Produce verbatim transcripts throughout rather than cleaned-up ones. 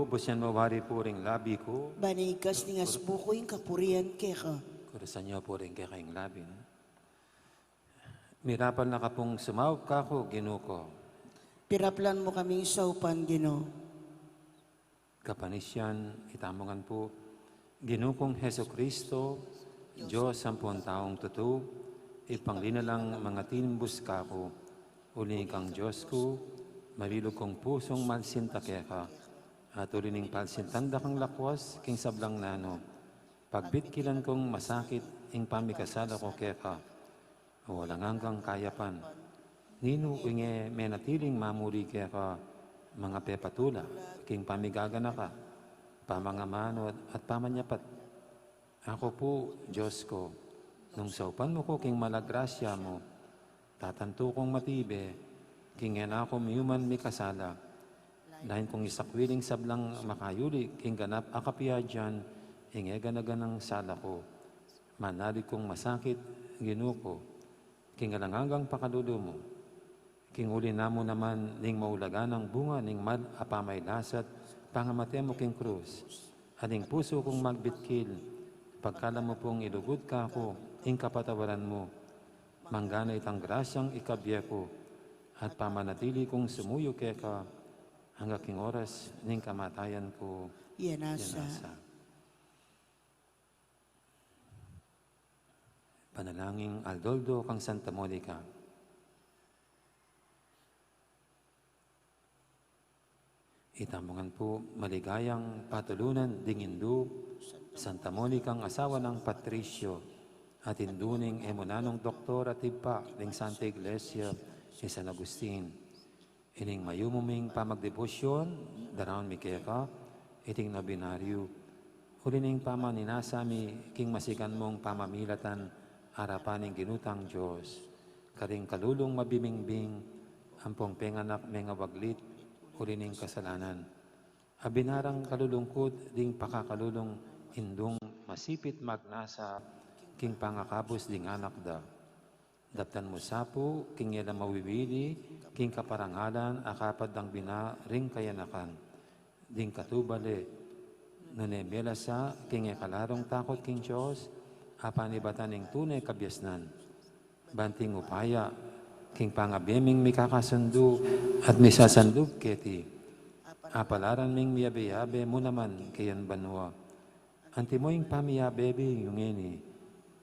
Busan mo wari pu ring labi ku. Ban ikas ning asbu ku ing kapurian keka. Kurusan yu pu ring keka ing labi, no? Mirapal na ka pung sumaup kaku, Ginu ku. Piraplan mu kaming saupan, Ginu. Kapanisian, itamu ngan pu. Ginu kung Jesucristo, Dios ampong taung tutu, ipanglinalang mangatimbus kaku, uling kang Dios ku, mabilug kung pusung malsinta keka, at uli ning palsintan da kang lakwas king sablang nanu, pagbitkilan kung masakit ing pamikasala ku keka, o alang anggang kayapan. Ninu ing e menatiling mamuri keka, mangapepatula king pamigaganaka, pamangamanu at pamanyapat? Aku pu, Dios ku, nung saupan mu ku king mala grasya mu, tatantu kung matibe, king e na ku miyuman mikasala, lain kung isakwiling sablang makayuli king ganap a kapiajan ing e gana-ganang sala ku. Manalig kung masakit, Ginu ku, king alang anggang pakalulu mu, king uli na mu naman ning maulagang bunga ning mal a pamailasa't pangamate mu king krus, at ing pusu kung magbitkil, pagkalam mu pung ilugud kaku ing kapatawaran mu, manggana itang grasyang ikabie ku, at pamanatili kung sumuyu keka, angga king oras ning kamatayan ku. Iya nasa. Iya nasa. Panalangin aldo-aldo kang Santa Monica. Itamu ngan pu, maligayang patulunan ding indu, Santa Monica, asawa nang Patricio, at indu ning e mu nanung doktor at ibpa ding Santa Iglesia ni San Agustin. Ining mayumu ming pamagdebosyon, daraun mi keka iting nobenaryo, uli ning pamaninasa mi king masikan mung pamamilatan arapan ning Ginu tang Dios, karing kalulung mabibingbing, ampong penganak mengawaglit uli ning kasalanan. Abinarang kalulungkut ding pakakalulung indung masipit magnasa king pangakabus ding anak da. Daptan mu sa pu king e la mawiwili king kaparangalan a kapad dang bina ring kayanakan, ding katubale, nune mela sa king e kalarung takut king Dios a panibatan ning tune kabiasnan. Ban ting upaya king pangabie ming mikakasundu at misasandub keti, apalaran ming miyabe-yabe mu naman keyan banua. Antimo ing pamiyabe yu ngeni,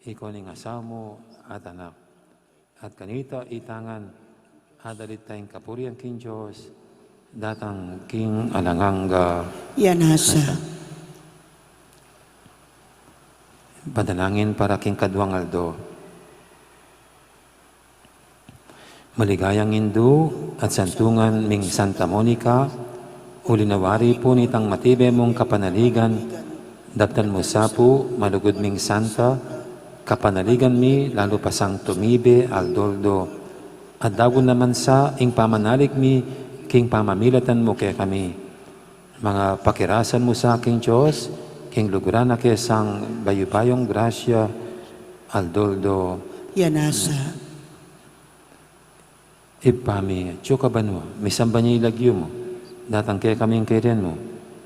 ikayu ning asawa mu at anak. At kanita ita ngan, adalit tang kapurian king Dios, datang king alang angga. Iya nasa. Panalangin para king kaduang aldo. Maligayang indu at santungan ming Santa Monica, uli na wari pu nitang matibe mung kapanaligan, daptan mu sa pu, malugud ming santa, kapanaligan mi lalu pa sang tumibe aldo-aldo, at dagun naman sa ing pamanalig mi king pamamilatan mu kekami. Mangapakirasan mu sa king Dios, king luguran na ke sang bayu-bayung grasya, aldo-aldo. Iya nasa. Ibpa mi, atsu ka banua, misamban ya ing lagyu mu, datang kekami ing kayarian mu,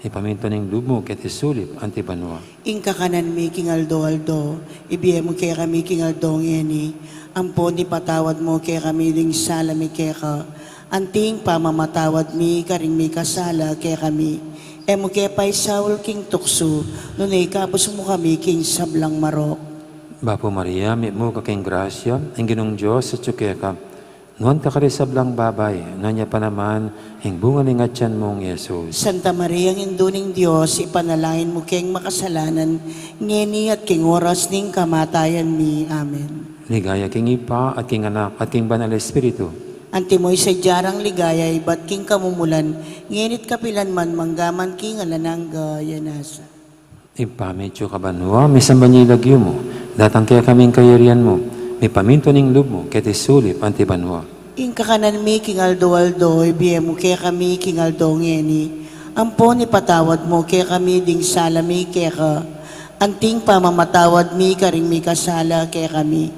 ipamintu ing lub mu keti sulip anti banua. Ing kakanan mi king aldo-aldo, ibie mu kekami king aldo ngeni, ampon ipatawad mu kekami ding sala mi keka, anti ing pamamatawad mi karing mikasala kekami. E mu ke paisaul king tuksu, nune ikabus mu kami king sablang marok. Bapu Maria, mitmu ka king grasya, ing Ginung Dios atsu keka. Nuan ka karing sablang babai, nuan ya pa naman ing bunga ning atian mung Jesus. Santa Maria, Indu ning Dios, ipanalangin mu keng makasalanan, ngeni at king oras ning kamatayan mi. Amen. Ligaya king Ibpa, at king Anak, at king Banal a Espiritu. Antimo ing sadya rang ligaya ibat king kamumulan, ngeni't kapilan man, mangga man king alang angga. Iya nasa. Ibpa mi, atsu ka banua, misamban ya ing lagyu mu, datang kekami ing kayarian mu, mipamintu ing lub mu, keti sulip anti banua. Ing kakanan mi king aldo-aldo, ibie mu kekami king aldo ngeni, ampon ipatawad mu kekami ding sala mi keka, anti ing pamamatawad mi karing mikasala kekami.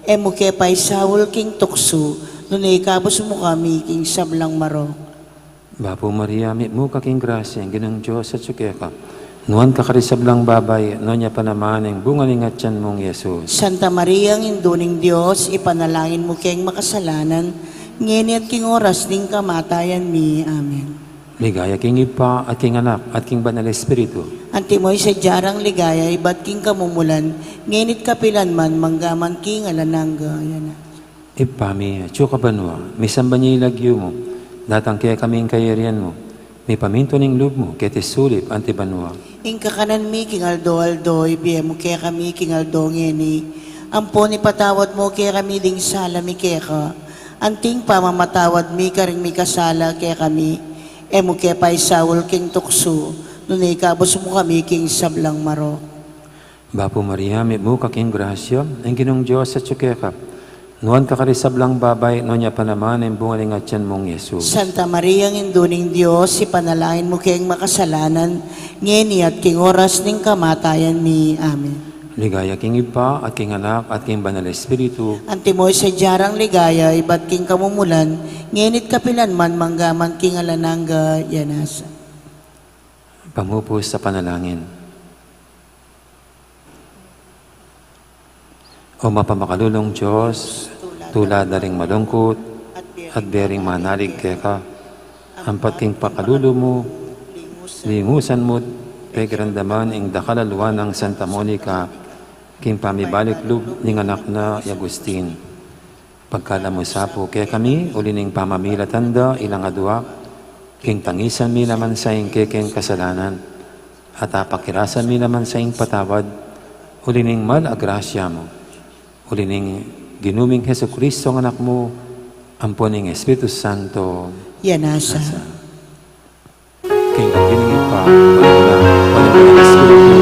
E mu ke paisaul king tuksu, nune ikabus mu kami king sablang marok. Bapu Maria, mitmu ka king grasya, ing Ginung Dios atyu keka. Nuan ka karing sablang babai, nuan ya pa naman ing bunga ning atyan mung Jesus. Santa Maria, Indu ning Dios, ipanalangin mu keng makasalanan, ngeni at king oras ning kamatayan mi. Amen. Ligaya king Ibpa, at king Anak, at king Banal Espiritu. Antimo ing sadya rang ligaya ibat king kamumulan, ngeni't kapilan man, manggaman king alang angga. Ibpa mi, atyu ka banua, misamban ya ing lagyu mu, datang kekami ing kayarian mu, mipamintu ing lub mu keti sulip anti banua. Ing kakanan mi king aldo-aldo ibie mu kekami king aldo ngeni, ampon ipatawad mu kekami ding sala mi keka, anti ing pamamatawad mi karing mikasala kekami, e mu ke paisaul king tuksu, nune ikabus mu kami king sablang marok. Bapu Maria, mitmu ka king grasya, ing Ginung Dios atyu keka. Nuan ka karing sablang babai, nuan ya pa naman ing bunga ning atyan mung Jesus. Santa Maria, Indu ning Dios, ipanalangin mu keng makasalanan, ngeni at king oras ning kamatayan mi. Amen. Ligaya king Ibpa, at king Anak, at king Banal Espiritu. Antimo ing sadya rang ligaya ibat king kamumulan, ngeni't kapilan man, manggaman king alang angga. Amen. Pamupus a panalangin. O mapamakalulung Dios, tula da ring malungkut, at bie ring manalig keka, ampat king pakalulu mu, lingusan mu't pekiramdaman ing dakal a lua nang Santa Monica, king pamibalik lub ning anak na i Agustin. Pagkalub mu sa pu kekami, uli ning pamamilatan da ilang adua, king tangisan mi la mansa ing kekeng kasalanan, at apakirasan mi la mansa ing patawad, uli ning mal a grasya mu, uli ning Ginu ming Jesucristo a Anak mu, ampon ning Espiritu Santo. Yana sa. King lagyu ning Ibpa, ning Anak, ning Banal a Espiritu.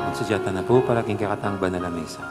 Magsadya tana pu para king kekatang banal a misa.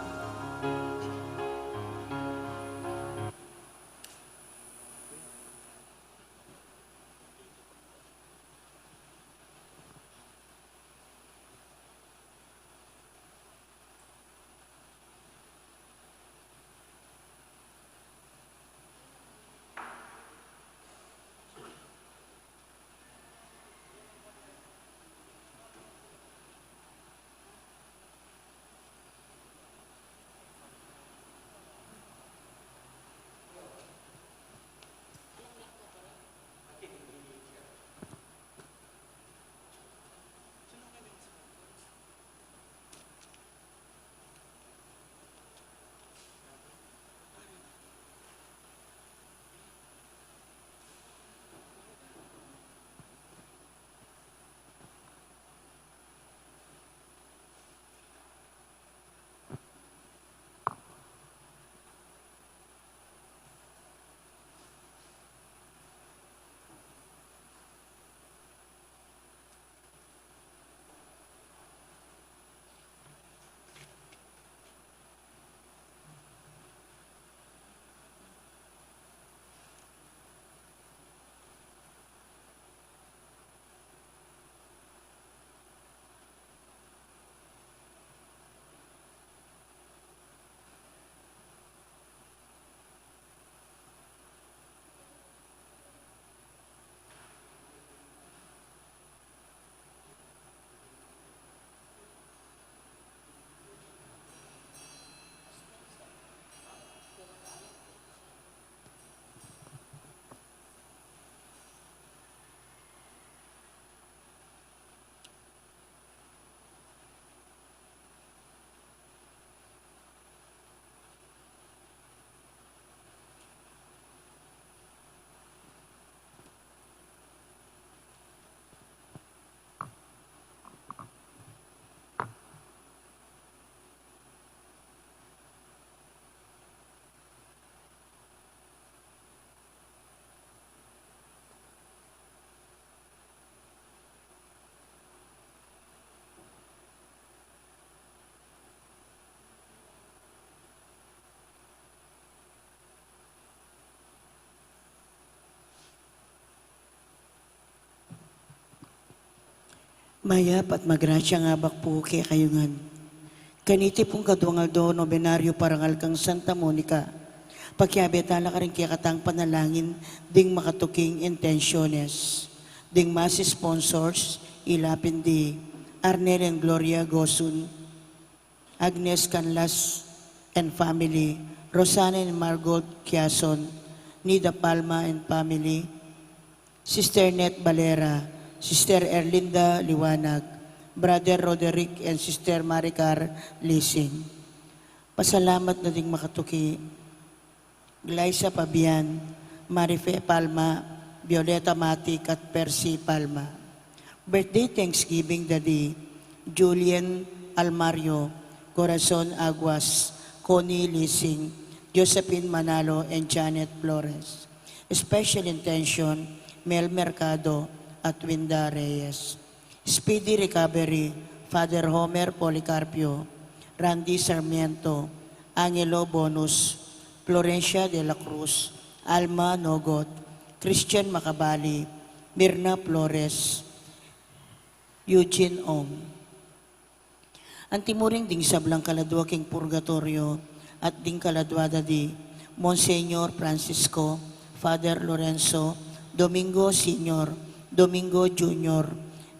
Mayap at magrasyang abak pu kekayu ngan. Kaniti pung kaduang aldo nobenaryo parangal kang Santa Monica, pakiabe tala karing kekatang panalangin ding makatuking intensyones. Ding mass sponsors, ila pin di Arnel and Gloria Gosun, Agnes Canlas and family, Rosana and Margot Quiason, Nida Palma and family, Sister Net Valera, Sister Erlinda Liwanag, Brother Roderick and Sister Maricar Lising. Pasalamat na ding makatuki, Glyza Pabian, Marife Palma, Violeta Matic at Percy Palma. Birthday thanksgiving da di Julian Almario, Corazon Aguas, Connie Lising, Josephine Manalo, and Janet Flores. Special intention, Mel Mercado at Winda Reyes. Speedy recovery, Father Homer Policarpio, Randy Sarmiento, Angelo Bonus, Florencia de la Cruz, Alma Nogot, Christian Macabali, Mirna Flores, Eugene Ong. Antimurin ding sablang kaladua king purgatoryo at ding kaladua da di Monsignor Francisco, Father Lorenzo, Domingo Senior, Domingo Junior,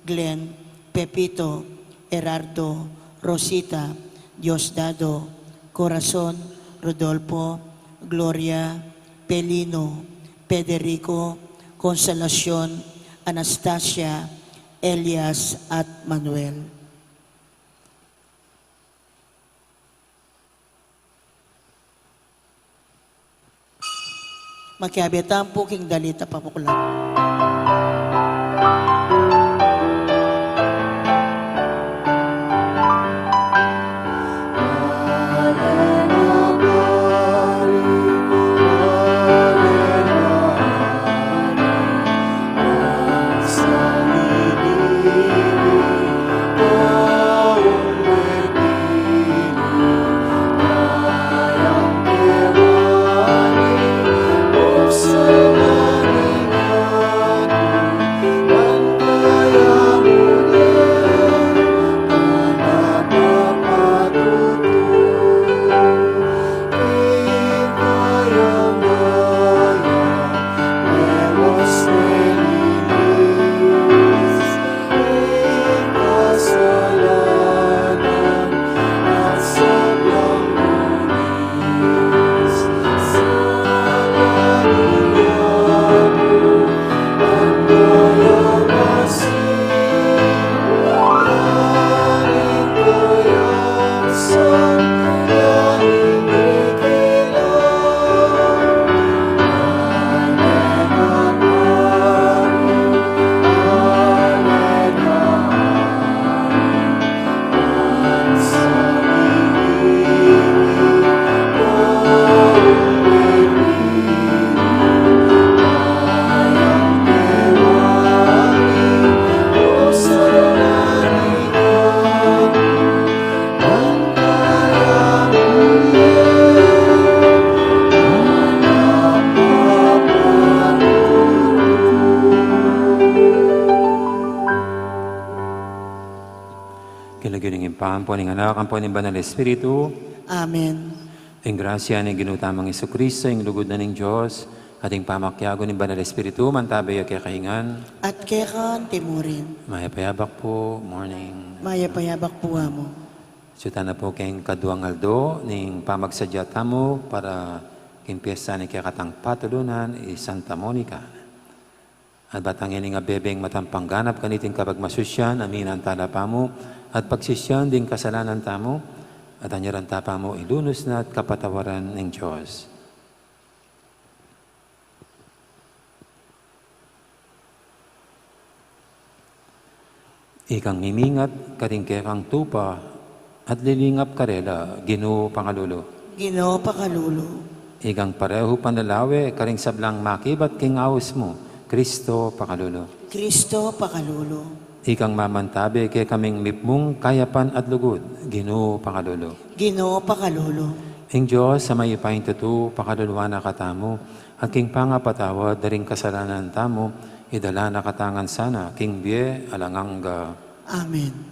Glenn, Pepito, Gerardo, Rosita, Diosdado, Corazon, Rodolfo, Gloria, Pelino, Federico, Consolacion, Anastasia, Elias, at Manuel. Makiabe tamu pu king dalit a pamuklat. King lagyu ning Ibpa, ampo ning Anak, ampo ning Banal Espiritu. Amen. Ing grasya ning Ginu tamung Jesucristo, ing lugud na ning Dios, at ing pamakiabe ning Banal Espiritu, mantabe ya kekayu ngan. At keka antimurin. Mayap a abak pu, morning. Mayap a abak pu, Amu. Sutana pu king kaduang aldo ning pamagsadya tamu para king piyesta ning kekatang patulunan, i Santa Monica. At batang ining abebeng matampang ganap kaniting kapagmasusyan, aminan tala pamu at pagsisian ding kasalanan tamu, at anyaran ta pamu ilunus na at kapatawaran ning Dios. Ikang mimingat karing kekang tupa at lilingap karela, Ginu pakalulu. Ginu pakalulu. Ikang parehu panlalawe karing sablang makibat king aus mu, Kristo pakalulu. Kristo pakalulu. Ikang mamantabe kekaming mipmung kayapan at lugud, Ginu pakalulu. Ginu pakalulu. Ing Dios a mayupayang tutu pakaluluan na katamu, at king pangapatawad da ring kasalanan tamu, idala na katamu ngan sana king bie alang angga. Amen.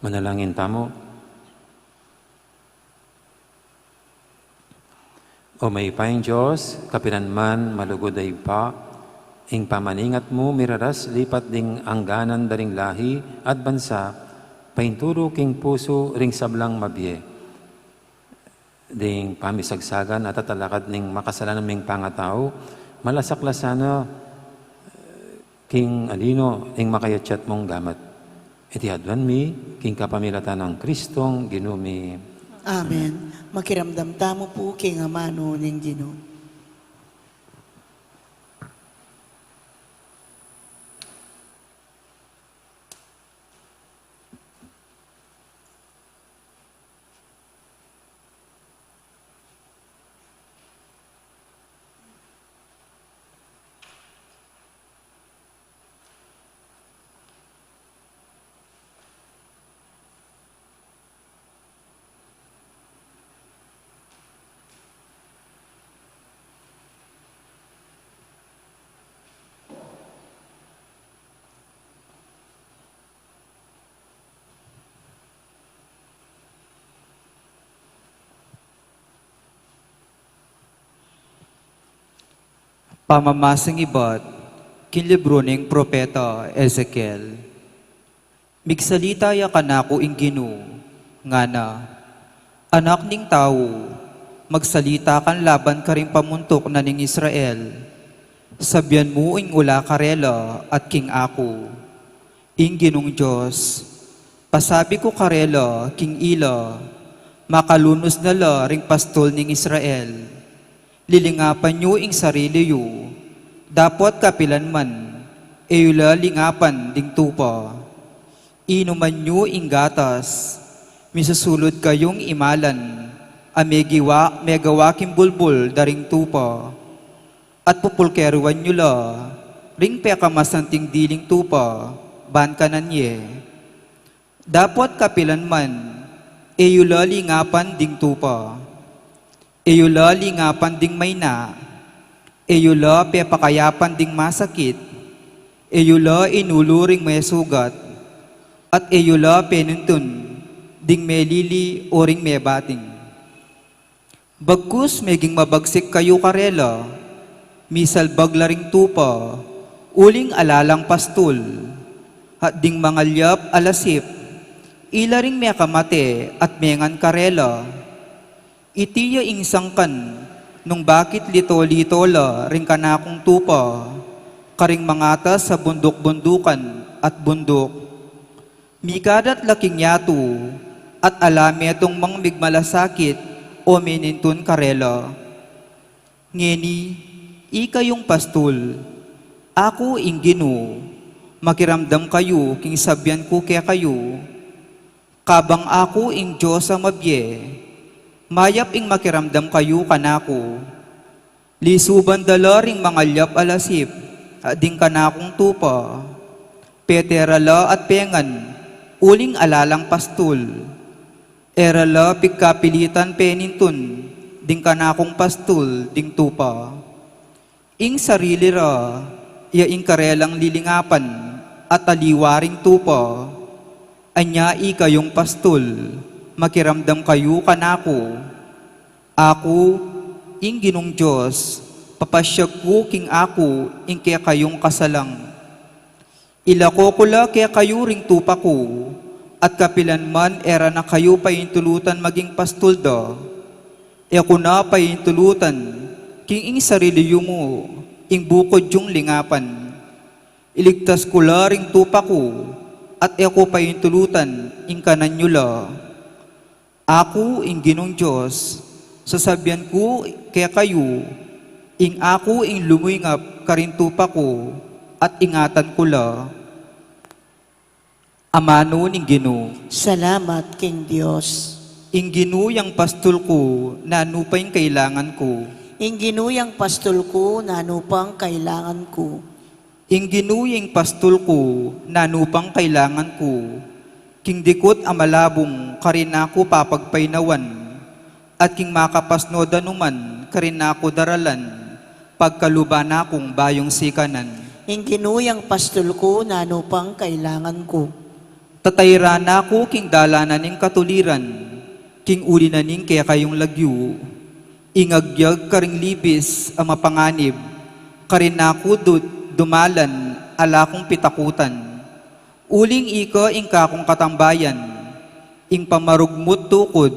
Manalangin tamu. O mayupayang Dios, kapilan man malugud a Ibpa, ing pamaningat mu miraras lipat ding angganan da ring lahi at bansa, painturu king pusu ring sablang mabie. Ding pamisagsagan at atalakad ning makasalanan ming pangatau, malasak la sana king alino ing makayatyat mung gamat. Iti aduan mi, king kapamilatan nang Kristong Ginu mi. Amen. Makiramdam tamu pu king amanu ning Ginu. Pamamasang ibat king libru ning propeta Ezekiel. Migsalita ya kanaku ing Ginu, ngana, Anak ning tau, magsalita ka laban karing pamuntuk na ning Israel. Sabian mu ing ula karela at king aku. Ing Ginung Dios, pasabi ku karela king ila, makalunus na la ring pastul ning Israel. Lilingapan yu ing sarili yu, dapot kapilan man, e yu la lingapan ding tupa. Inuman yu ing gatas, misusulud kayung imalan, a megiwa, megawa king bulbul da ring tupa. At pupulkeruan yu la ring pekamasanting diling tupa, ban kanan ye. Dapot kapilan man, e yu la lingapan ding tupa. E yu la lingapan ding maina. E yu la pepakayapan ding masakit. E yu la inulu ring mesugat. At e yu la penuntun ding melili o ring mebating. Bagkus meging mabagsik kayu karela, misalbag la ring tupa, uling ala lang pastul, at ding mangalyap a lasip, Ila ring mekamate at mengan karela. Iti ya ing sangkan nung bakit lito-lito la ring kanakung tupa, karing mangatas a bunduk-bundukan at bunduk. Mikadat la king yatu, at ala metung mang migmalasakit o minintun karela. Ngeni, ikayung pastul, aku ing Ginu, makiramdam kayu king sabian ku kekayu. Kabang aku ing Dios a mabie, mayap ing makiramdam kayu kanaku. Lisuban da la ring mangalyap a lasip a ding kanakung tupa. Pete ra la at pengan, uling ala lang pastul. E ra la pigkapilitan penintun ding kanakung pastul ding tupa. Ing sarili ra ya ing karelang lilingapan at aliwa ring tupa. Anya ikayung pastul, makiramdam kayu kanaku. Aku, ing Ginung Dios, papasyag ku king aku ing kekayung kasalang. Ilako ku la kekayu ring tupa ku, at kapilan man e ra na kayu paintulutan maging pastul da. E ku na paintulutan king ing sarili yu mu ing bukud yung lingapan. Iligtas ku la ring tupa ku, at e ku paintulutan ing kanan yu la. Aku ing Ginung Dios, sasabian ku kekayu, ing aku ing lumuyngap karing tupa ku, at ingatan ku la. Amanu ning Ginu. Salamat king Dios. Ing Ginu yang pastul ku, nanu pa ing kailangan ku? Ing Ginu yang pastul ku, nanu pang kailangan ku? Ing Ginu ya ing pastul ku, nanu pang kailangan ku? King dikut a malabung karin aku papagpainawan, at king makapasno danuman karin aku daralan, pagkaluban na kung bayung sikanan. Ing Ginu yang pastul ku, nanu pang kailangan ku? Tatairan na ku king dalanan ning katuliran, king uli na ning kekayung lagyu. Ing agyag karing libis a mapanganib, karin na ku du-, dumalan ala kung pitakutan. Uling ika ing kakung katambayan, ing pamarugmut tukud,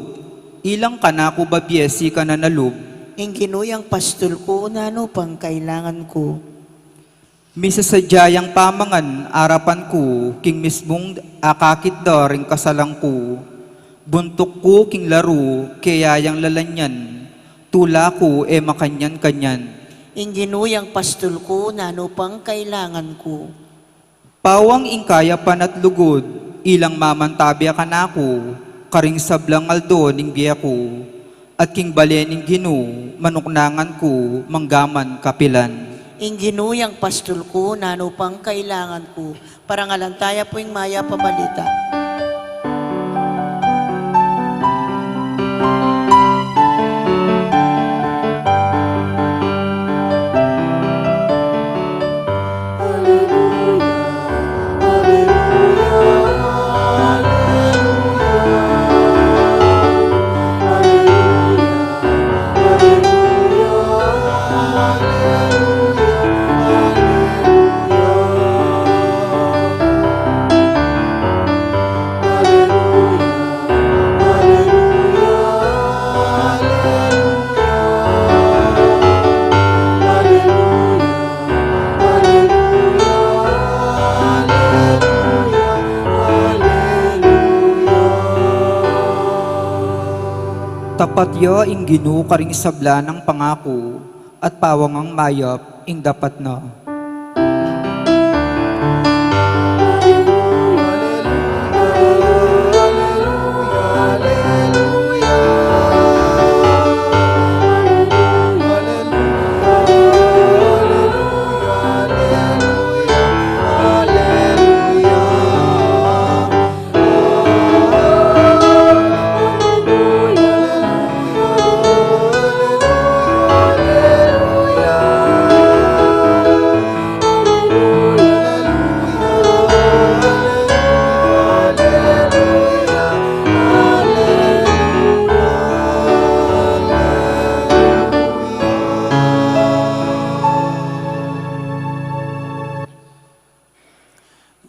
ilang kanaku babie sikanan a lub. Ing Ginu yang pastul ku, nanu pang kailangan ku? Misasadya yang pamangan arapan ku, king mismung akakit da ring kasalang ku. Buntuk ku king laru, keya yang lalanyan, tula ku e makanyan-kanyan. Ing Ginu yang pastul ku, nanu pang kailangan ku? Pawang ing kayapan at lugud, ilang mamantabe kanaku, karing sablang aldo ning bie ku. At king bale ning Ginu, manuknangan ku, manggaman kapilan. Ing Ginu yang pastul ku, nanu pang kailangan ku? Parangalan taya pu ing mayap a balita. Tapat ya ing Ginu karing sabla nang pangaku, at pawangang mayap ing dapat na.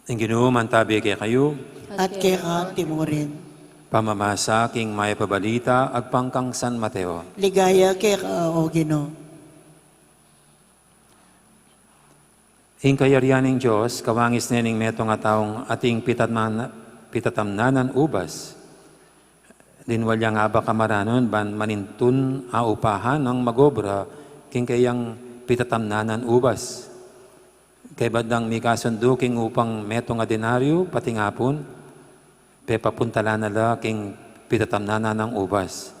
Ing Ginu mantabe kekayu. At keka antimurin. Pamamasa king mayap a balita agpang kang San Mateo. Ligaya keka, O Ginu. Ing kayarian ning Dios, kawangis ne ning metung a taung ating pitatman-, pitatamnanan ubas. Linwal yang abak a maranun ban manintun a upahan nang magobra king kayang pitatamnanan ubas. Kaybat dang mikasundu king upang metung a denaryo, patingapun, pepapuntalan na la king pitatamnanan nang ubas.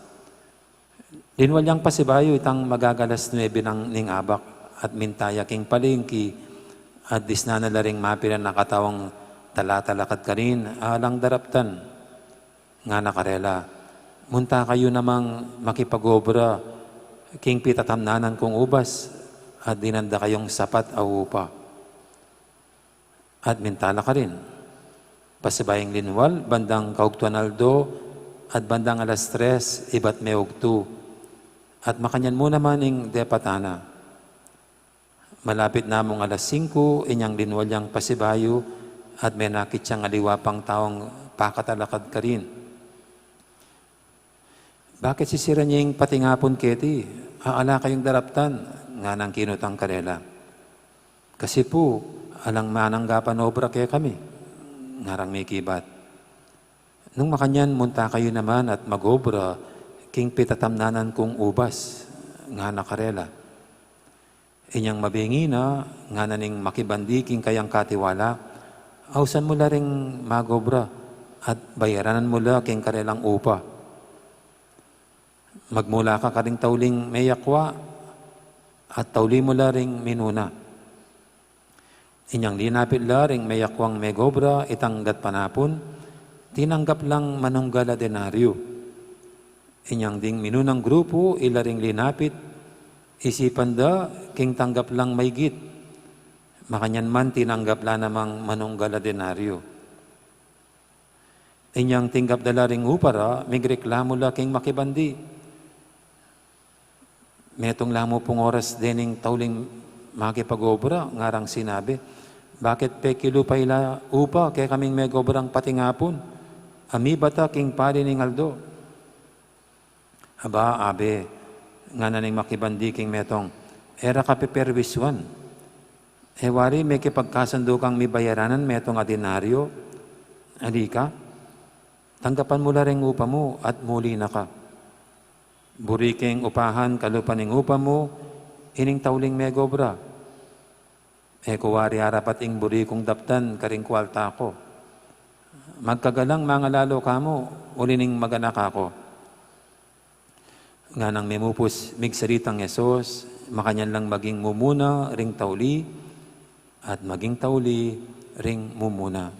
Linwal yang pasibayu itang magagalas nuebe nang ning abak at minta ya king palengki at disnan na la ring mapilan a kataung talatalakad karin alang daraptan. Ngana karela, "Munta kayu namang makipagobra king pitatamnanan kung ubas at dinan da kayung sapat a upa." At minta la karin. Pasibayung linwal, bandang kaugtuan aldo, at bandang alas tres, ibat meugtu. At makanyan mu naman ing depatan na. Malapit na mung alas singku, inyang linwal yang pasibayu, at menakit yang aliwa pang taung pakatalakad karin. "Bakit sisiran ye ing patingapun keti? Ala kayung daraptan?" nganang kinutang karela. "Kasi pu, alang mananggapan obra kekami," ngarang mikibat. "Nung makanyan, munta kayu naman at magobra king pitatamnanan kung ubas," ngana karela. Inyang mabingi na, ngana ning makibandi king kayang katiwala, "Ausan mu la ring magobra at bayaranan mu la king karelang upa. Magmula ka karing tauling meyakwa at tauli mu la ring minuna." Inyang linapit la ring meyakwang megobra itang gatpanapun, tinanggap lang manunggal a denaryo. Inyang ding minunang grupu, ila ring linapit, isipan da king tanggap lang maigit. Makanyan man tinanggap la namang manunggal a denaryo. Inyang tinggap da la ring upa ra, migreklamu la king makibandi. "Metung la mu pung oras dening tauling makipagobra," ngarang sinabi. "Bakit pekilupa ila upa kekaming megobrang patingapun a mibata king pari ning aldo?" "Aba, abe," ngana ning makibandi king metung, "e ra ka peperwiswan. E wari mekipagkasundu kang mibayaranan metung a denaryo. Ali ka, tanggapan mu la ring upa mu at muli na ka. Buri keng upahan kalupa ning upa mu ining tauling megobra. E ku wari arapat ing buri kung daptan karing kualta ku. Magkagalang mangalalu kamu uli ning maganak aku." Nganang mimupus migsalitang Jesus, makanyan lang maging mumuna ring tauli at maging tauli ring mumuna.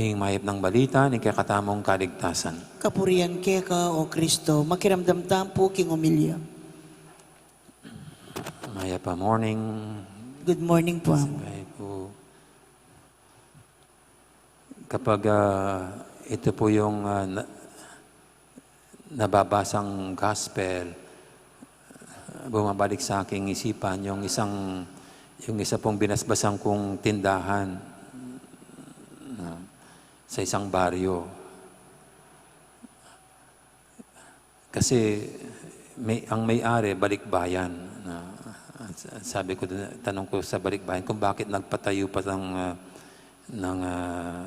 Ing mayap nang balita ning kekatamung kaligtasan. Kapurian keka, O Kristo. Makiramdam tamu pu king omilya. Mayap a morning. Good morning po, Amo. Sabay po. Kapag, ah, ito po yung, ah, na-, nababasang gospel, bumabalik sa aking isipan yung isang, yung isa pong binasbasan kong tindahan, ah, sa isang baryo. Kasi may, ang may-ari, balikbayan. Na, sabi ko dun, tanong ko sa balikbayan kung bakit nagpatayo pa ng, ah, ng, ah,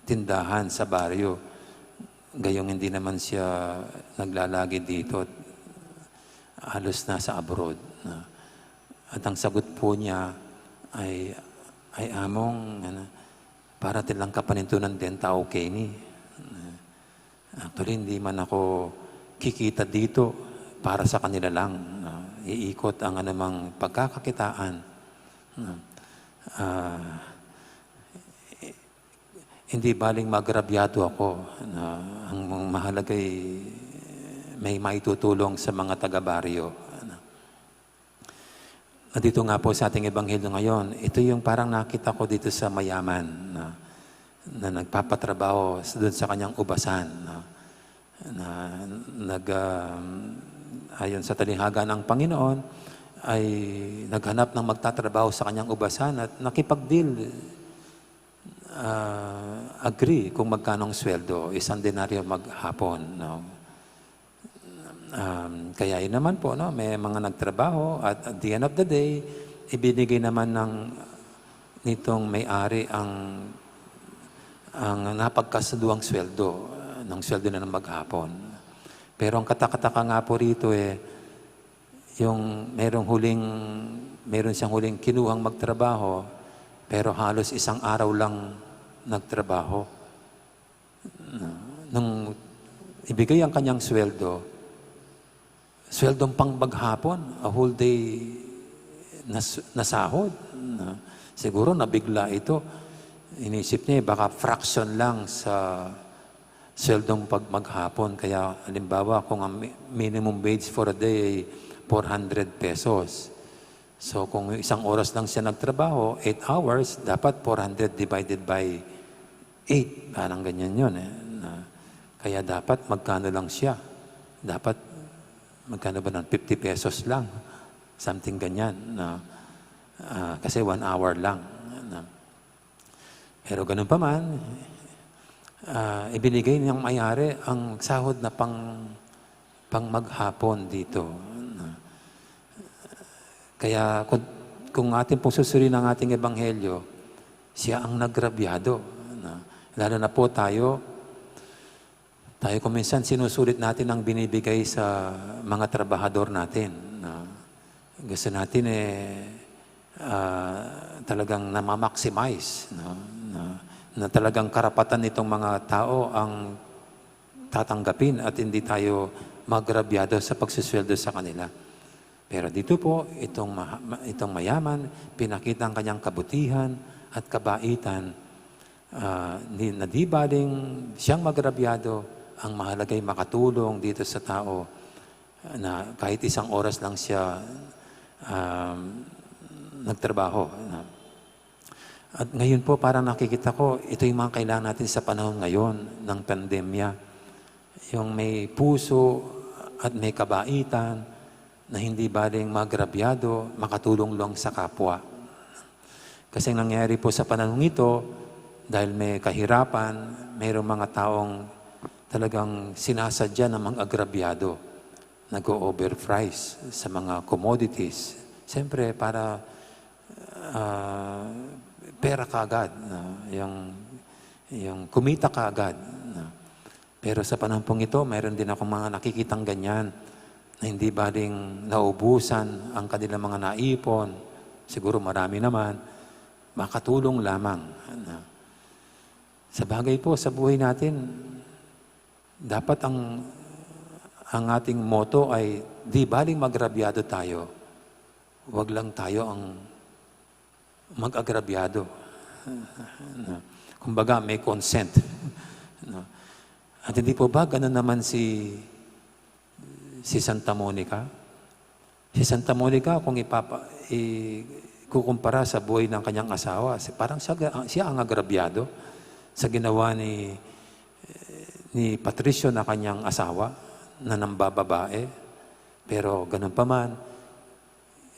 tindahan sa baryo. Gayong hindi naman siya naglalagi dito. Halos nasa abroad. Na. At ang sagot po niya ay, "Ay, Among, ano, para tilang kapanintunan din tau keni. Actually, hindi man ako kikita dito para sa kanila lang. Ah, iikot ang anumang pagkakakitaan." Ah, hindi baling maagrabyado ako. Na ang mahalaga ay may maitutulong sa mga taga-baryo. Nandito nga po sa ating ebanghelyo ngayon, ito yung parang nakita ko dito sa mayaman na, na nagpapatrabaho s-, dun sa kanyang ubasan, no? Na nag, um, ayon sa talinghaga ng Panginoon, ay naghanap ng magtatrabaho sa kanyang ubasan at nakipag-deal, ah, agree kung magkano ang sweldo, isang denaryo maghapon, no? Um, kaya yun naman po, no, may mga nagtrabaho at at the end of the day, ibinigay naman ng, nitong may-ari ang, ang napagkasunduang sweldo, ah, ng sweldo na ng maghapon. Pero ang katakataka nga po rito, eh, yung merong huling, meron siyang huling kinuhang magtrabaho, pero halos isang araw lang nagtrabaho. Nung ibigay ang kanyang sweldo, sweldong pang maghapon, a whole day na s-, na sahod. Na, siguro nabigla ito. Inisip niya, baka fraction lang sa sweldong pag maghapon. Kaya, halimbawa, kung ang mi-, minimum wage for a day ay four hundred pesos. So, kung isang oras lang siya nagtrabaho, eight hours, dapat four hundred divided by eight. Parang ganyan yun, eh. Na, kaya dapat magkano lang siya? Dapat magkano ba nun? Fifty pesos lang. Something ganyan. Na, ah, kasi one hour lang. Na, pero ganun pa man, ah, ibinigay niyang may-ari ang sahod na pang, pang maghapon dito. Kaya kung, kung atin pong susuriin ang ating ebanghelyo, siya ang nagrabyado. Lalo na po tayo, tayo kung minsan sinusulit natin ang binibigay sa mga trabahador natin, no? Gusto natin, eh, ah, talagang namamaximize, no? Na, na talagang karapatan nitong mga tao ang tatanggapin at hindi tayo magrabyado sa pagsusweldo sa kanila. Pero dito po, itong maha-, ma-, itong mayaman, pinakita ang kanyang kabutihan at kabaitan, ah, ni, na di baling siyang magrabyado, ang mahalaga'y makatulong dito sa tao na kahit isang oras lang siya, um, nagtrabaho, no? At ngayon po, parang nakikita ko, ito yung mga kailangan natin sa panahon ngayon ng pandemya. Yung may puso at may kabaitan na hindi baling magrabyado, makatulong lang sa kapwa. Kasi ang nangyayari po sa panahong ito, dahil may kahirapan, mayroong mga taong talagang sinasadya na mang-agrabyado, nag-o-overprice sa mga commodities. Siyempre, para, ah, pera kaagad, no? Yung, yung kumita kaagad, no? Pero sa panahon pong ito, mayroon din akong mga nakikitang ganyan na hindi baling naubusan ang kanilang mga naipon. Siguro marami naman, makatulong lamang, no? Sa bagay po, sa buhay natin, dapat ang, ang ating motto ay, "Di baling magrabyado tayo, wag lang tayo ang mag-agrabyado." No? Kumbaga, may consent. No? At hindi po ba ganun naman si, si Santa Monica? Si Santa Monica, kung ipapa-, ikukumpara sa buhay ng kanyang asawa, si, parang siya, siya ang agrabyado sa ginawa ni, ni Patricio na kanyang asawa, na nambababae. Pero ganun pa man,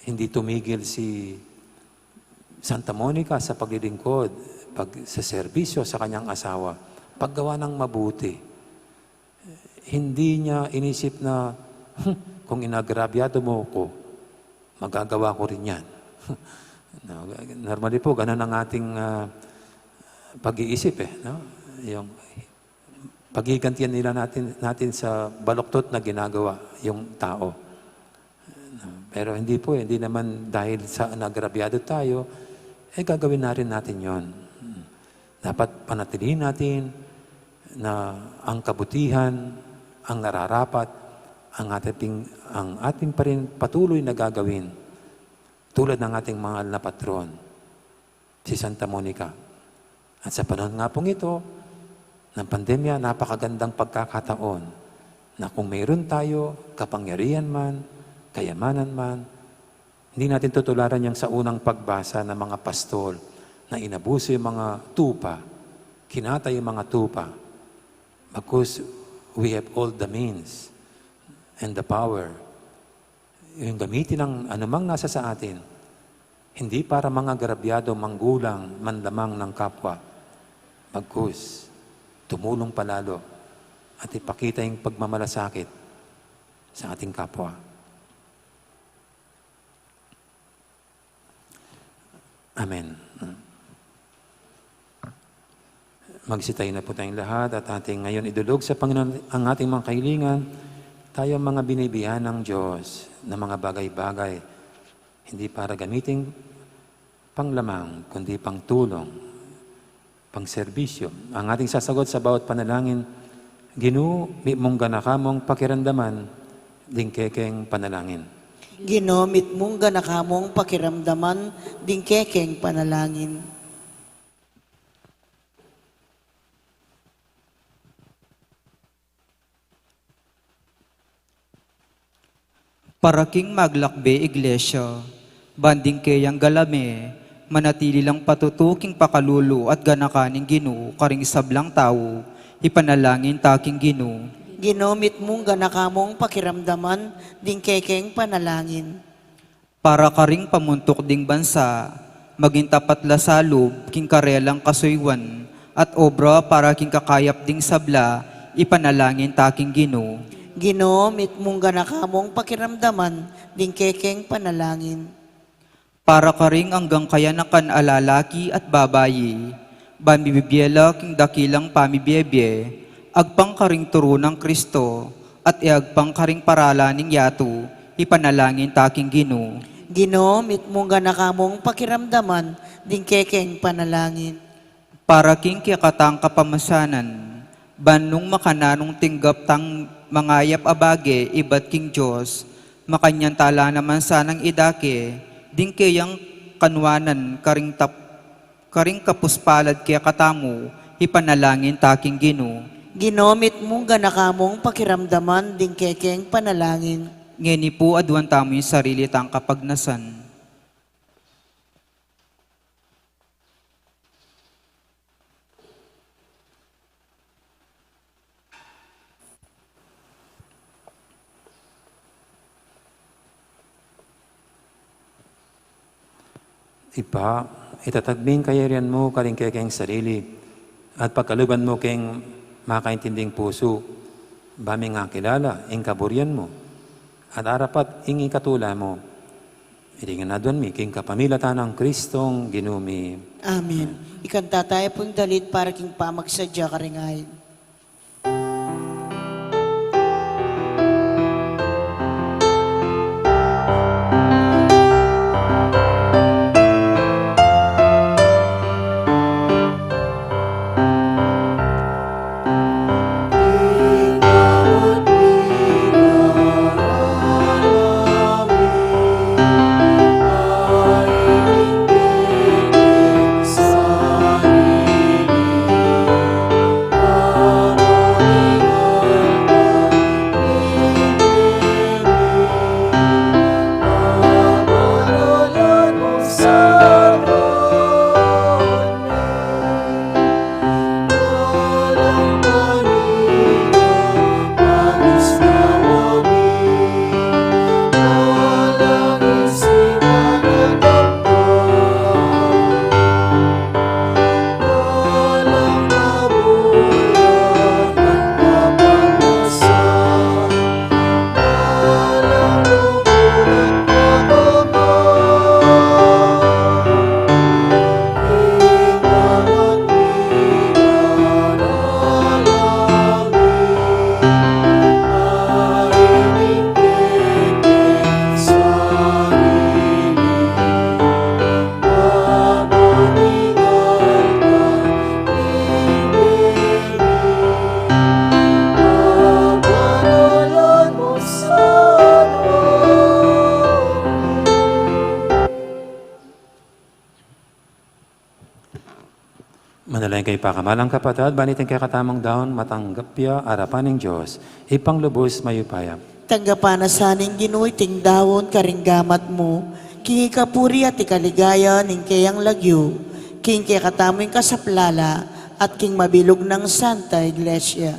hindi tumigil si Santa Monica sa paglilingkod, pag, sa serbisyo sa kanyang asawa, paggawa ng mabuti. Hindi niya inisip na, "Hmm, kung inagrabyado mo ko, magagawa ko rin yan." No, normally po, ganun ang ating, ah, pag-iisip, eh, no? Yung pagigantian nila natin, natin sa baluktot na ginagawa yung tao. Pero hindi po, hindi naman dahil sa nagrabyado tayo, eh, gagawin na rin natin yon. Dapat panatilihin natin na ang kabutihan, ang nararapat, ang ating, ang ating pa rin patuloy na gagawin, tulad ng ating mahal na patron, si Santa Monica. At sa panahon nga pong ito ng pandemya, napakagandang pagkakataon na kung mayroon tayo, kapangyarihan man, kayamanan man, hindi natin tutularan yang sa unang pagbasa ng mga pastol na inabuso yung mga tupa, kinatay yung mga tupa. Because we have all the means and the power. Yung gamitin ang anumang nasa sa atin, hindi para mangagrabyado, manggulang man lamang ng kapwa. Bagkus, tumulong palalo at ipakita yung pagmamalasakit sa ating kapwa. Amen. Magsitayo na po tayong lahat at ating ngayon idulog sa Panginoon ang ating mga kahilingan. Tayo mga binibihan ng Diyos ng mga bagay-bagay, hindi para gamiting panglamang, kundi pangtulong, pangserbisyo. Ang ating sasagot sa bawat panalangin, Ginu, mitmung gana kamung pakiramdaman ding kekeng panalangin. Ginu, mitmung gana kamung pakiramdaman ding kekeng panalangin. Para king maglakbe Iglesia, ban ding keyang galame, manatili lang patutu king pakalulu at ganakan ning Ginu karing sablang tau, ipanalangin ta king Ginu. Ginu, mitmung gana kamung pakiramdaman ding kekeng panalangin. Para karing pamuntuk ding bansa, maging tapat la salub king karelang kasuyuan at obra para king kakayap ding sabla, ipanalangin ta king Ginu. Ginu, mitmung gana kamung pakiramdaman ding kekeng panalangin. Para karing anggang kayanakan a lalaki at babayi, ban mibibie la king dakilang pamibie-bie, agpang karing turu nang Kristo, at e agpang karing paralan ning yatu, ipanalangin ta king Ginu. Ginu, mitmung gana kamung pakiramdaman ding kekeng panalangin. Para king kekatang kapamasanan, ban nung makananung tinggap tang mangayap a bage ibat king Dios, makanyan ta la naman sanang idake ding keyang kanuanan karing tap-, karing kapuspalad kekatamu, ipanalangin ta king Ginu. Ginu, mitmung gana kamung pakiramdaman ding kekeng panalangin. Ngeni pu aduan tamu ing sarili tang kapagnasan. Ibpa, itatag mi ing kayarian mu karing kekeng sarili, at pagkaluban mu keng makaintinding pusu, ba ming akilala ing kaburian mu, at arapat ing ikatula mu. Iti ngan aduan mi king kapamilatan nang Kristong Ginu mi. Amen. Ikanta tayu pung dalit para king pamagsadya karing ain. Manalangin kayu, pakamalan kung kapatad, ban iting kekatamung daun matanggap ya arapan ning Dios, Ibpang lubus mayupaya. Tanggapan na sa ning Ginu iting daun karing gamat mu, king ikapuri at ikaligaya ning keyang lagyu, king kekatamung kasaplalan, at king mabilug nang Santa Iglesia.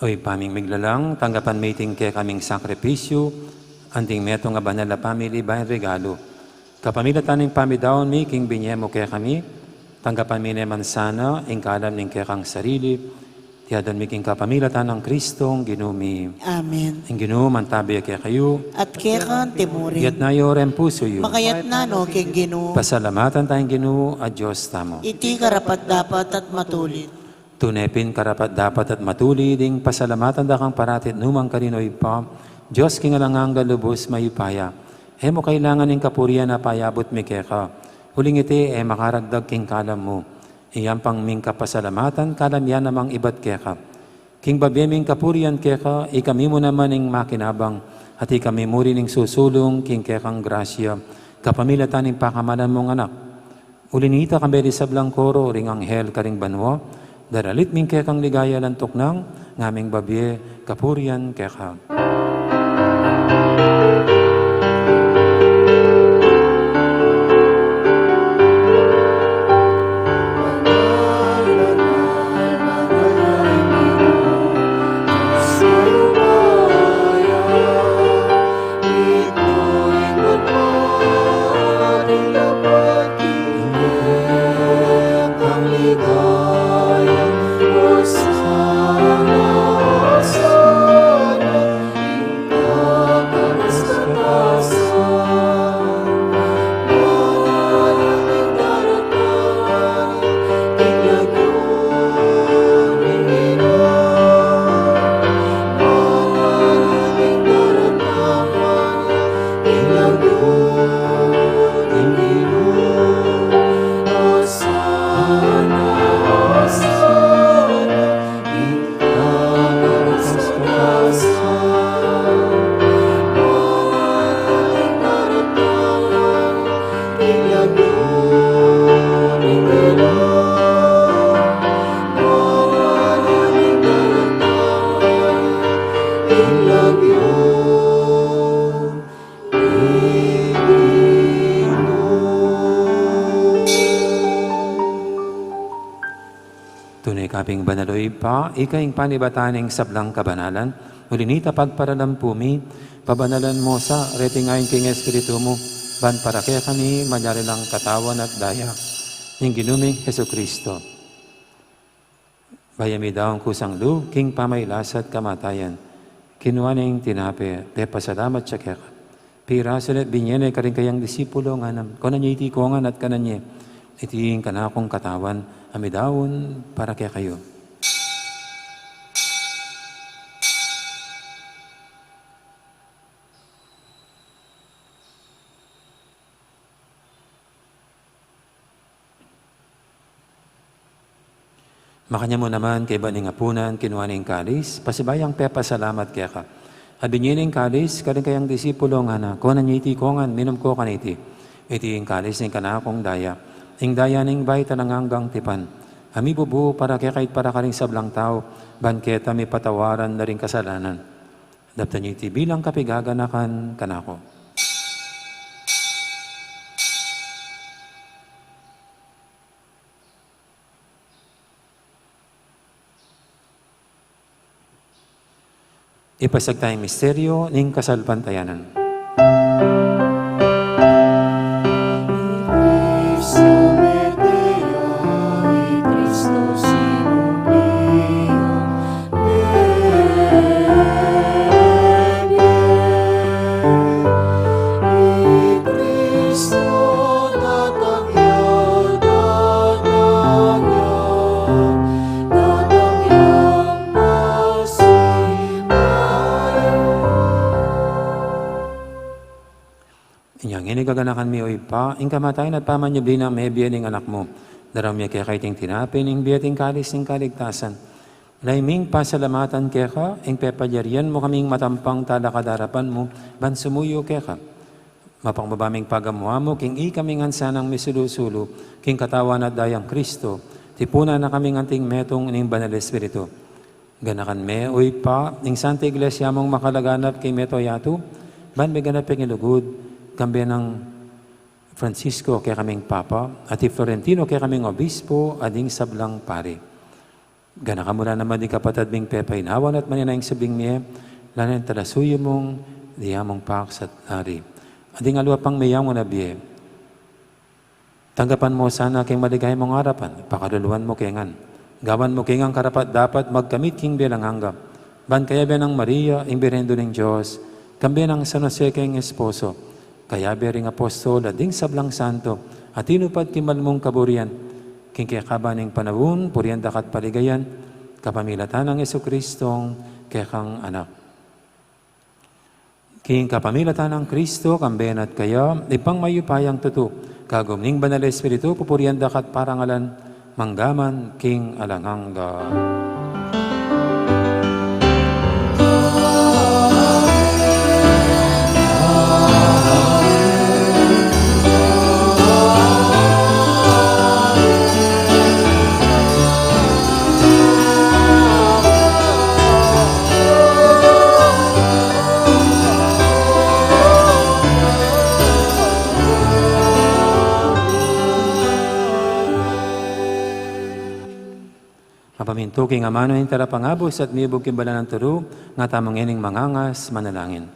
O Ibpa ming miglalang, tanggapan mu iting kekaming sakripisyu, Anting metung a banal a pamili, bayu regalu. Kapamilatan ning pamidaun mi king binye mu kekami, tanggapan mi ne man sana ing kalam ning kekang sarili, iti adwan mi king kapamilatan nang Kristong Ginu mi. Amen. Ing Ginu mantabi ya kekayu. At keka mu rin. Itas yu ring pusu yu. Makaitas no king Ginu. Pasalamatan taya ing Ginu a Dios tamu. Iti karapat-dapat at matulid. Tune pin karapat-dapat at matulid ing pasalamatan da kang parati at nukarin man, O Ibpa, Dios king alang angga, lubus mayupaya. E mu kailangan ing kapurian a payabut mi keka, uling iti e makaragdag king kalam mu. Iyampang ming kapasalamatan, kalam ya namang ibat keka. King babie ming kapurian keka, ikami mu naman ing makinabang, at ikami mu rin ing susulung king kekang grasya, kapamilatan ning pakamalan mung Anak. Uli nita, kambe ding sablang koro ring anghel karing banua, daralit mi ing kekang ligaya, lantuk nang ngaming babie kapurian keka. Tune ka pin banal, O Ibpa, ika ing panibatan ning sablang kabanalan. Uli nita, pagparalampu mi, pabanalan mu sa reting ain king Espiritu mu, ban para kekami malyari lang katawan at daya ning Ginu ming Jesucristo. Bayu ya midaun kusang lub king pamailas at kamatayan, kinua ne ing tinape, pepasalamat ya keka, pirasu ne at binye ne karing kayang disipulo, ngana, kunan ye iti kongan at kanan ye, iti ing kanakung katawan a midaun para kekayu. Makanyan mu naman kaybat ning apunan, kinua ne ing kalis, pasibayu yang pepasalamat keka, a binye ne ing kalis karing kayang disipulo, ngana, kunan ye iti kongan, minum ko kaniti, iti ing kalis ning kanakung daya, ing daya ning bayu at alang anggang tipan, a mibubu para kekayu at para karing sablang tau, ban keta mipatawaran la ring kasalanan. Daptan ye iti bilang kapigaganakan kanaku. Ipasiag taya ing misteryu ning kasalpantayanan. Inya ngeni gaganakan mi, O Ibpa, ing kamatayan at pamanyubli nang mebie ning Anak mu. Daraun mi keka iting tinape ning bie at ing kalis ning kaligtasan. Lalu ming pasalamatan keka ing pepalyarian mu kaming matampang talakad king arapan mu, ban sumuyu keka. Mapakbaba ming pagamu-amu king ikami ngan sanang misulu-sulu king katawan at dayang Kristo, tipunan na kaming anting metung ning Banal Espiritu. Ganakan me, O Ibpa, ing Santa Iglesia mung makalaganap king mabilug a yatu, ban miganap ya king lugud, kambe nang Francisco kekaming Papa, at i Florentino kekaming Obispo, at ding sablang pari. Ganakan mu la naman ding kapatad ming pepainawan at manenaya king subling mie, lalu na ring talasuyu mung Ding among paks at lari. At ding aliwa pang meyaun a bie. Tanggapan mu sana king maligaya mung arapan, pakaluluan mu ke ngan. Gawan mu ke ngan karapat-dapat magkamit king bie alang angga. Ban kayabe nang Maria, ing Birhen Indu ning Dios, kambe nang San Jose king esposo, kayabe ring apostol, at ding sablang santo, a tinupad king mal mung kaburian, king kekaban ning panaun, purian da ka at paligayan, kapamilatan nang Jesucristong kekang Anak. King kapamilatan nang Kristo, kambe na at kaya, Ibpang mayupayang tutu, kagum ning Banal a Espiritu, pupurian da ka at parangalan, mangga man king alang angga. Mapamintu king amanu ning Talapangabus at mibug king balang turu, nga tamu ngening mangangas manalangin.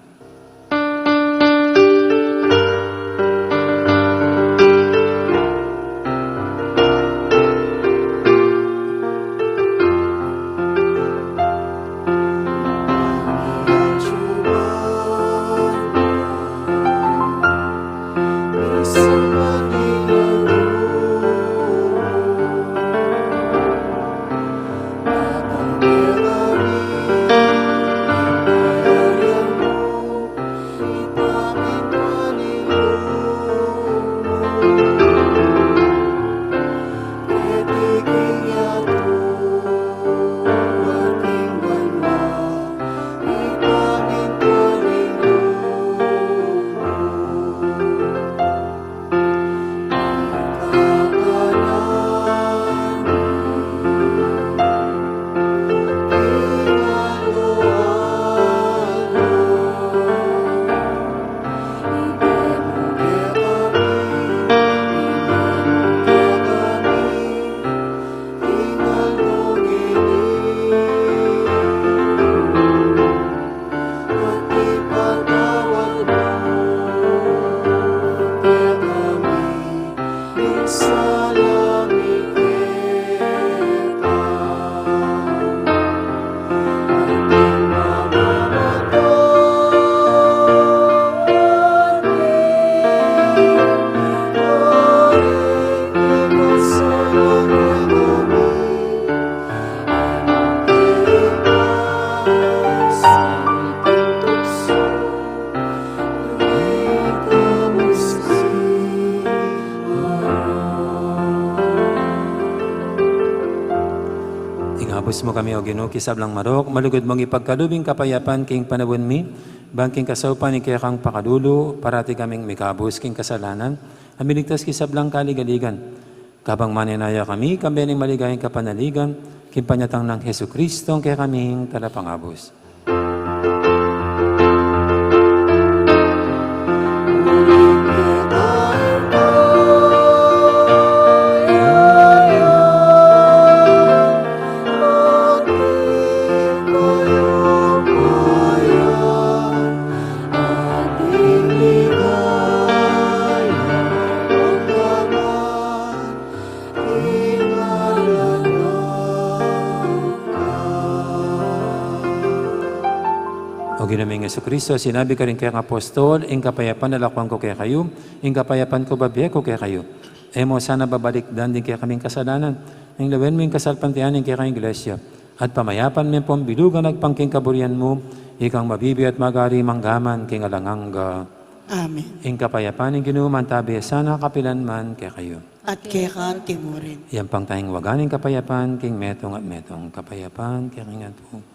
Ikabus mu kami, O Ginu, king sablang marok, malugud mung ipagkalub ing kapayapan king panaun mi, ban king kasaupan ning kekang pakalulu, parati kaming mikabus king kasalanan, a miligtas king sablang kaligaligan. Kabang manenaya kami, kambe ning maligayang kapanaligan, king panyatang nang Jesucristo, ing kekaming Talapangabus. O Ginu ming Jesucristo, sinabi karing kekang apostol, ing kapayapan lakuan ku kekayu, ing kapayapan ku bibie ku kekayu. E mu sana babalikdan ding kekaming kasalanan, nune lawen mu ing kasalpantayanan ning kekang Iglesia, at pamayapan me pung bilugan agpang king kaburian mu, ikang mabibie at magari mangga man king alang angga. Amen. Ing kapayapan ning Ginu mantabi sana kapilan man kekayu. At keka mu rin. Iyampang tang wagan ing kapayapan king metung at metung. Kapayapan kekayu ngan pu.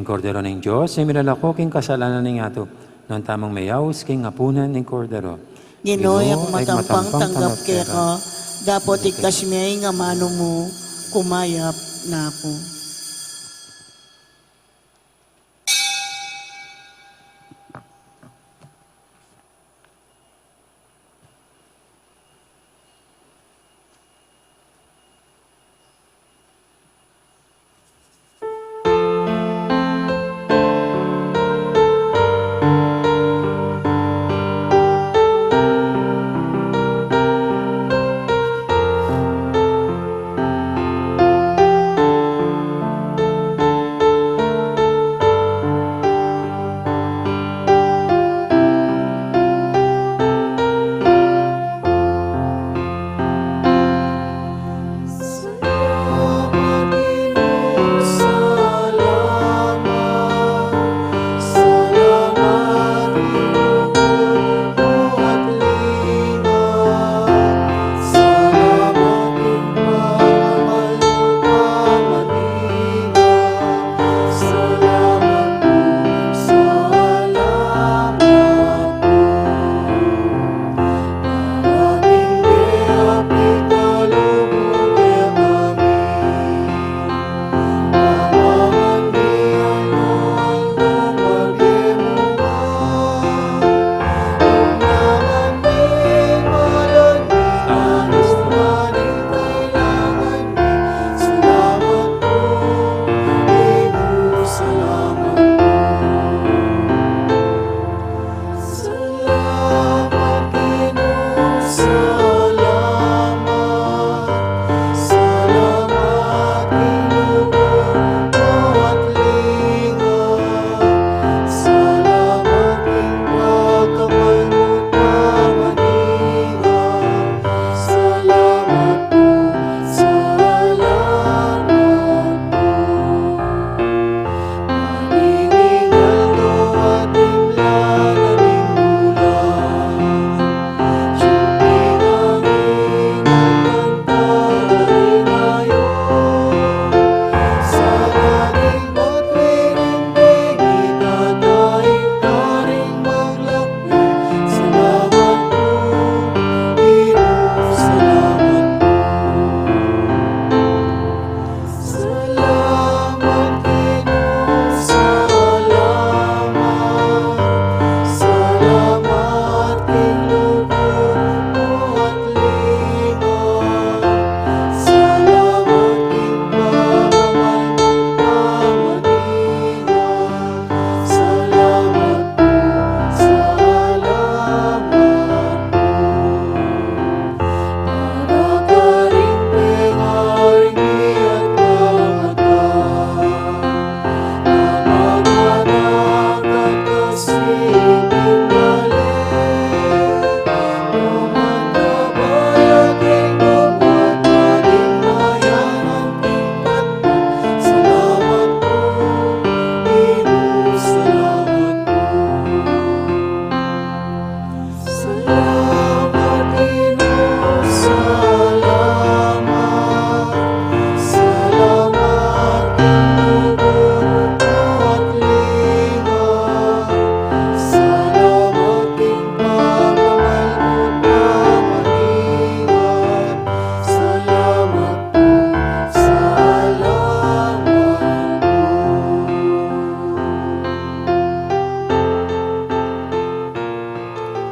Kordero ning Dios, e milalako king kasalanan ning yatu. Nuan tamung meyaus king apunan ning Kordero. Ginu, e ku matampang tanggap keka, dapot iktas me ing amanu mu, kumayap na ku.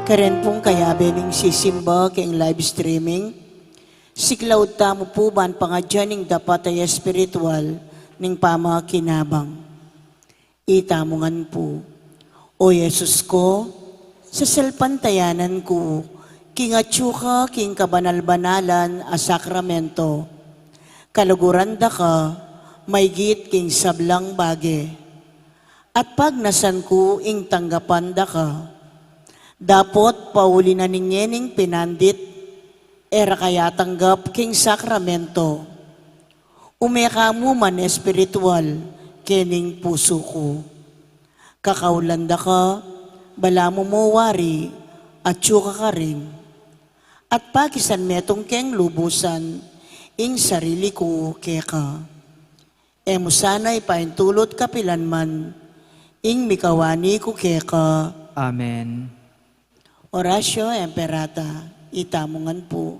Karen pung kayabe ning sisimba keng live streaming, siklaud tamu pu ban pangadyan ing dapat a espiritual ning pamakinabang. Itamu ngan pu. O Jesus ko, sasalpantayanan ku king atyu ka king kabanal-banalan a sakramento. Kaluguran da ka maygit king sablang bage. At pagnasan ku ing tanggapan da ka. Dapot pauli na ning ngening pinandit, e ra ka yatanggap king sakramento. Ume ka mu man espiritual kening pusu ku. Kakaulan da ka, balamu mu wari, atyu ka karin. At pakisan metung keng lubusan ing sarili ku keka. E mu sana ipaintulut kapilan man ing mikawani ku keka. Amen. Oratio Imperata, itamu ngan pu.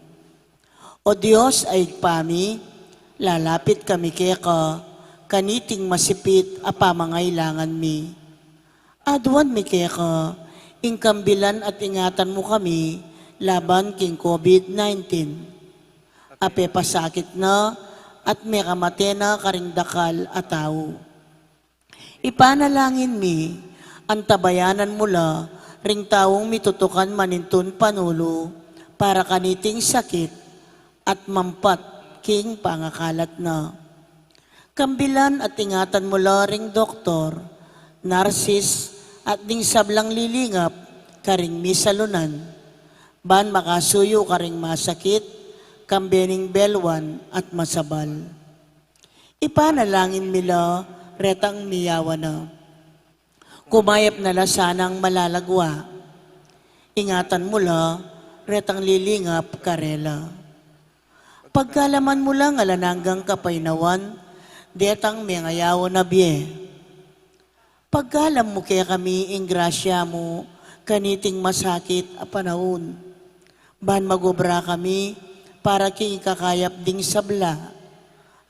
O Dios a Ibpa mi, lalapit kami keka kaniting masipit a pamangailangan mi. Aduan mi keka ing kambilan at ingatan mu kami laban king COVID nineteen a pepasakit na at mekamate na karing dakal a tau. Ipanalangin mi, antabayanan mu la ring taung mitutukan manintun panulu para kaniting sakit at mampat king pangakalat na. Kambilan at ingatan mu la ring doktor, narsis, at ding sablang lilingap karing misalunan, ban makasuyu karing masakit, kambe ning belwan at masabal. Ipanalangin mi la retang miyawa na. Kumayap na la sanang malalagwa. Ingatan mu la retang lilingap karela. Pagkaluban mu lang alang anggang kapaynawan detang mengayawan a bie. Pagkaluban mu kekami ing grasya mu kaniting masakit a panaun, ban magobra kami para king ikakayap ding sabla,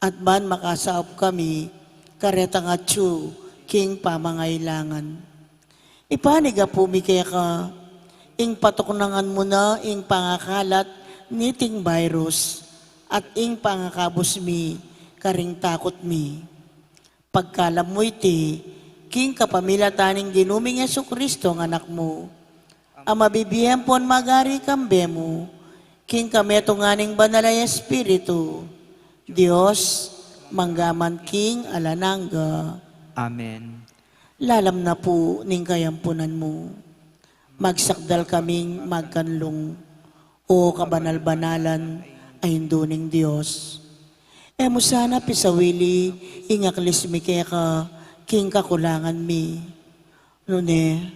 at ban makasaup kami karetang atyu king pamangailangan. Ipanyawad mi keka ing patuknangan mu na ing pangakalat niting virus at ing pangakabus mi karing takut mi. Pagkaluban mu iti king kapamilatan ning Ginu ming Jesucristo, ing Anak mu, a mabibie ampon magari kambe mu king kametungan ning Banal a Espiritu, Dios, mangga man king alang angga. Amen. Lalam na pu ning kayampunan mu, magsakdal kaming magkanlung, O kabanal-banalan a Indu ning Dios. E mu sana pisawili ing aklis mi keka king kakulangan mi. Nune,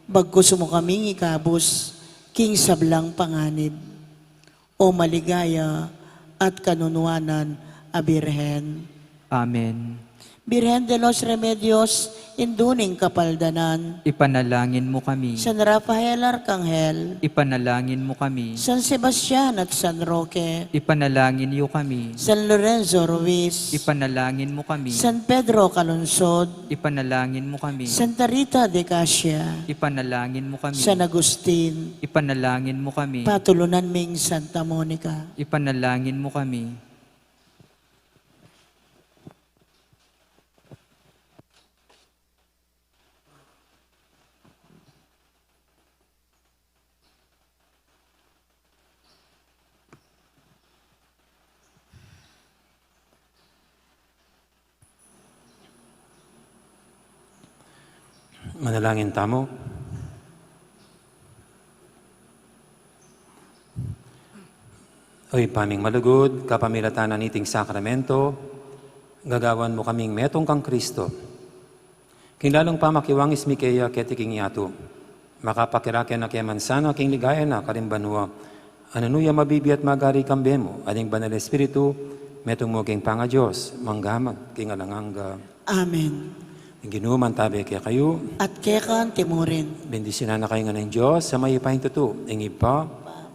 bagkus mu kaming ikabus king sablang panganib, O maligaya at kanunuanan a Birhen. Amen. Birhen de los Remedios, Indu ning Kapaldanan, ipanalangin mu kami. San Rafael Arkanghel, ipanalangin mu kami. San Sebastian at San Roque, ipanalangin yu kami. San Lorenzo Ruiz, ipanalangin mu kami. San Pedro Calungsod, ipanalangin mu kami. Santa Rita de Casia, ipanalangin mu kami. San Agustin, ipanalangin mu kami. Patulunan ming Santa Monica, ipanalangin mu kami. Manalangin tamu. O Ibpa ming malugud, kapamilatan na niting sakramento, gagawan mu kaming metung kang Kristo. King lalung pamakiwangis mi keya keti king yatu, makapakirake na ke man sana king ligaya na karing banua, a nanu ya mabibie at magari kambe mu, at ing Banal Espiritu, metung mu king pangaDios, mangga man king alang angga. Amen. Ing Ginu mantabe kekayu. At keka anti mu rin. Bendisyunan na kayu ngan ning Dios a mayupaya king tutu, ing Ibpa,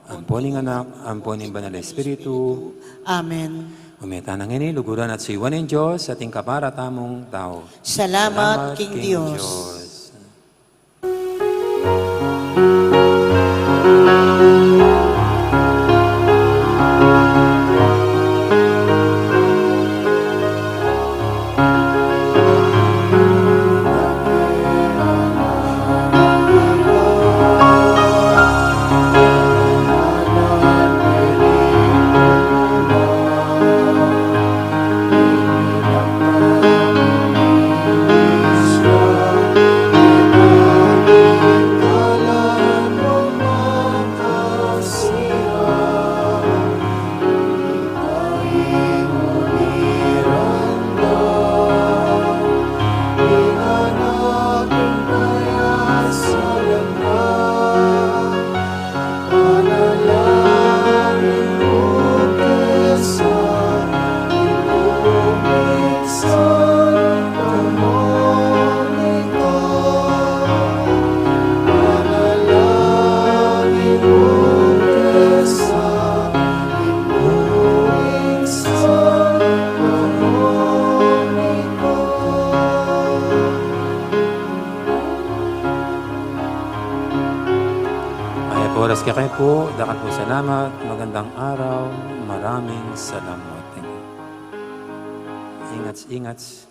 ampo ning Anak, ampo ning Banal Espiritu. Amen. O me tana ngeni, luguran at suyuan ing Dios, at ing kapara tamung tau. Salamat king Dios. Kekayu po, dakal pung salamat, magandang araw, maraming salamat. Ingat, ingat.